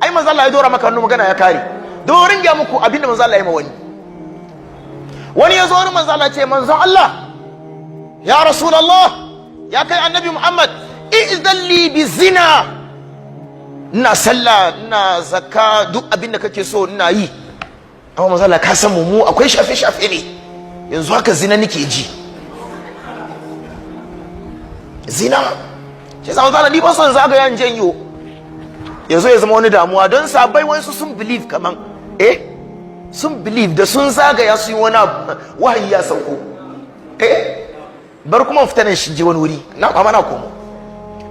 Ai manzo Allah ya dora maka hannu, magana ya kare. Dorin ga muku abinda manzo Allah ya ma wani. Wani ya zo wurin manzo Allah, ce, "Manzon Allah, ya Rasulullah, ya kai Annabi Muhammad, i'zan li bi zina. Ina sallah, ina zakka, duk abin da kake so ina yi, amma manzo Allah, ka san mu akwai shafe shafe ne. Yanzu haka zina nake ji, zina shi sa manzo Allah, ni ban son zagaya in janyo yanzu ya zama wani damuwa." Don sabai wasu sun believe kaman sun believe da sun zagaya su yi wani wahayi ya sauko. Bar kuma fita nan shi je wani wuri na amma na komo.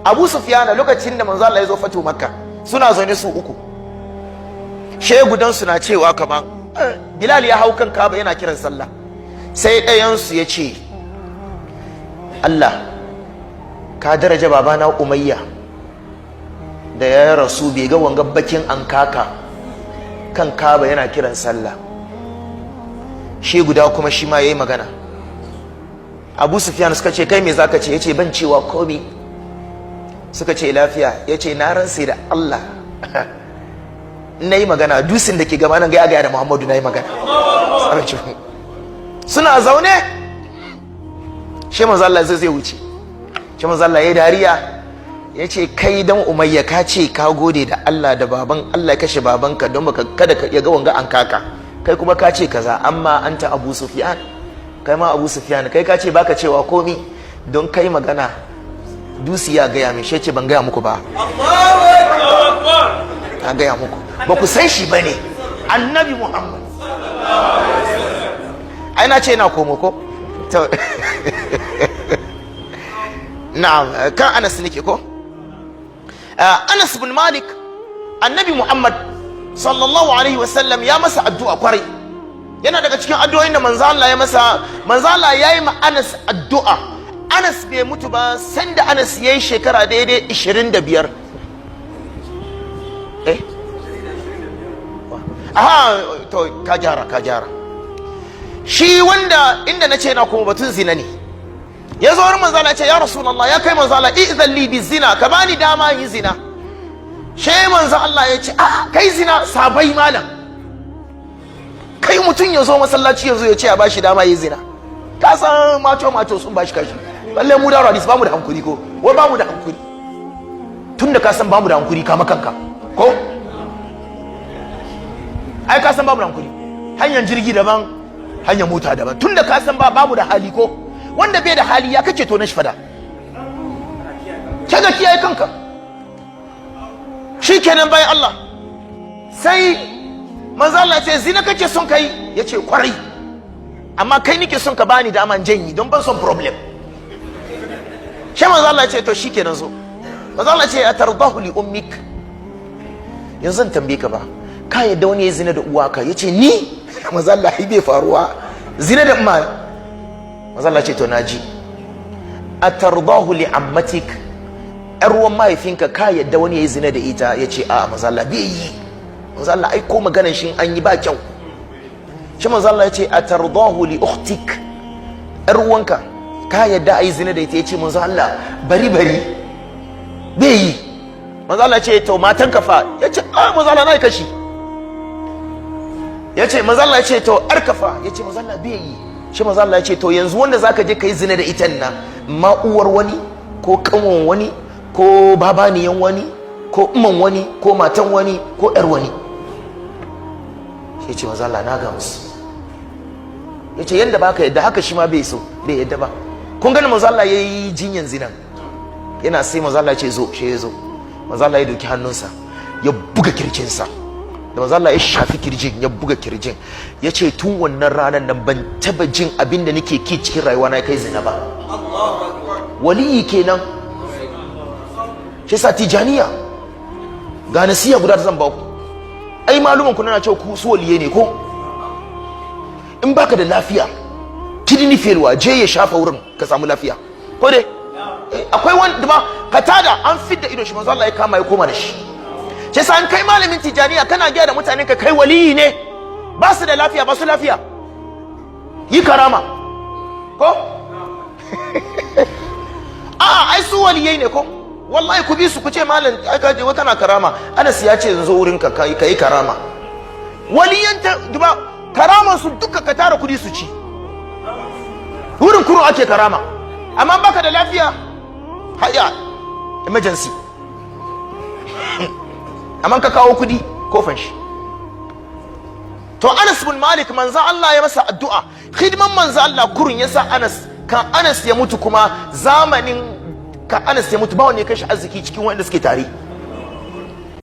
Abu Sufyan, lokacin da manzo Allah ya zo fatu Makka, suna zaune su uku. Shegudan suna cewa kaman Bilal ya hau kan Kaba yana kiran sallah. Sai ɗayan su ya ce, "Allah ka daraja babana Umayya da ya rasu bai ga wanga bakin ankaka kan Kaba yana kiran sallah." Shi guda kuma shi ma yayi magana. Abu Sufyan suka ce, "Kai, me zaka ce?" Yace, "Ban cewa komi." Suka ce, "Lafiya?" Yace, "Na ransa da Allah, na yi magana, dusin da ke gaba nan ga ya da Muhammadu na yi magana." Suna zaune, shi manzo Allah zai wuce. Shi manzo Allah ya dariya, ya ce, "Kai dan Umayya, ka ce ka gode da Allah da baban Allah ya kashe babanka don baka kada ka ya ga wanga an kaka. Kai kuma ka ce kaza. Amma anta Abu Sufyan, kai ma Abu Sufyan, kai ka ce baka cewa komi, don kai magana dusi ya gaya min." Shi ce, "Ban gaya muku ba? Na gaya muku, ba ku san shi bane, Annabi Muhammad." Ai na ce na komo ko? To, na'am, kan Anas nake ko? Anas bin Malik, Annabi Muhammad sallallahu alaihi wasallam ya masa addu'a kwarai. Yana daga cikin addu'o'in da manzo Allah ya masa. Manzo Allah ya yi ma Anas addu'a. Anas bai mutu ba sanda Anas ya yi shekara daidai 25. Aha, to ka gyara, ka gyara. Shi wanda inda na ce na kuma batun zina ne. Ya zo wurin manzo Allah ya ce, "Ya Rasulullah, ya kai manzo Allah, i'zan li bi zina, ka bani dama yi zina." She manzo Allah ya ce, "A kai zina?" Sabai malam, kai mutum ya zo masallaci ya zo ya ce a bashi dama yi zina, ka san macho macho sun bashi kashi. Balle mu da hadis, bamu da hankuri ko? Wai bamu da hankuri. Tunda ka san bamu da hankuri, kama kanka ko? Ai ka san bamu da hankuri. Hanyar jirgi daban, hanyar mota daban. Tunda ka san ba bamu da hali ko? Wanda bai da hali ya kace to na shi fada kaga kiyaye kanka. Shikenan, bayan Allah, sai manzo Allah ya ce, "Zina kake son kai?" Yace, "Kwarai, amma kai nike son ka bani dama janyi don ban son problem." Shi manzo Allah ya ce, "To shikenan, zo." Manzo Allah ya ce, "Atardahu li ummik? Yanzu zan tambaye ka ba, ka yadda wani ya zina da uwaka?" Yace, "Ni, manzo Allah, ai bai faruwa zina da umma." Manzo Allah ya ce, "To naji, atardahu li ammatik? Yar ruwan mahaifinka, ka yadda wani ya zina da ita?" Yace, "A, manzo Allah, bai yi. Manzo Allah, ai ko maganan shi an yi ba kyau." Shi manzo Allah ya ce, "Atardahu li ukhtik? Yar uwanka, ka yadda ai zina da ita?" Yace, "Manzo Allah, bari bari, bai yi." Manzo Allah ya ce, "To matanka fa?" Yace, "A, manzo Allah, na kashi." Yace, manzo Allah ya ce, "To yarka fa?" Yace, "Manzo Allah, bai yi." Shi manzo Allah ya ce, "To yanzu wanda zaka je kai zina da ita nan, ma uwar wani ko kanwan wani ko babaniyan wani ko umman wani ko matan wani ko yar wani?" Shi ce, "Manzo Allah, na gamsu." Yace, "Yanda baka yadda haka, shi ma bai so, bai yadda ba." Kun gani, manzo Allah yayi jinyan zinan yana sai manzo Allah ya ce, "Zo." Shi ya zo, manzo Allah ya doki hannunsa ya buga kirjinsa. Da manzo Allah ya shafi kirjin, ya buga kirjin, ya ce, "Tun wannan ranar nan ban taba jin abin da nake ki cikin rayuwa na kai zina ba." Waliyi kenan. Shi sa Tijaniya, ga nasiya guda da zan ba ku. Ai maluman ku na cewa ku su waliye ne ko? In baka da lafiya, kidney failure, je ya shafa wurin ka samu lafiya. Ko dai akwai wanda ma katada an fidda ido shi, manzo Allah ya kama ya koma da shi. Shi sa an kai malamin Tijaniya, kana gaya da mutanen ka kai waliyi ne, ba su da lafiya, ba su lafiya, yi karama ko? A ai su waliyai ne ko? Wallahi ku bi su, ku ce, "Malam, ai ka je kana karama. Anas ya ce yanzu wurin ka kai kai karama." Waliyanta duba karaman su duka, ka tara kudi su ci. Wurin kuro ake karama, amma baka da lafiya, haya emergency, amma ka kawo kudi kofan shi. To, Anas bin Malik, manzo Allah ya masa addu'a. Khidman manzo Allah kurun yasa Anas, kan Anas ya mutu kuma, zamanin ka Anas ya mutu, ba wanda ya kashi arziki cikin wanda suke tare.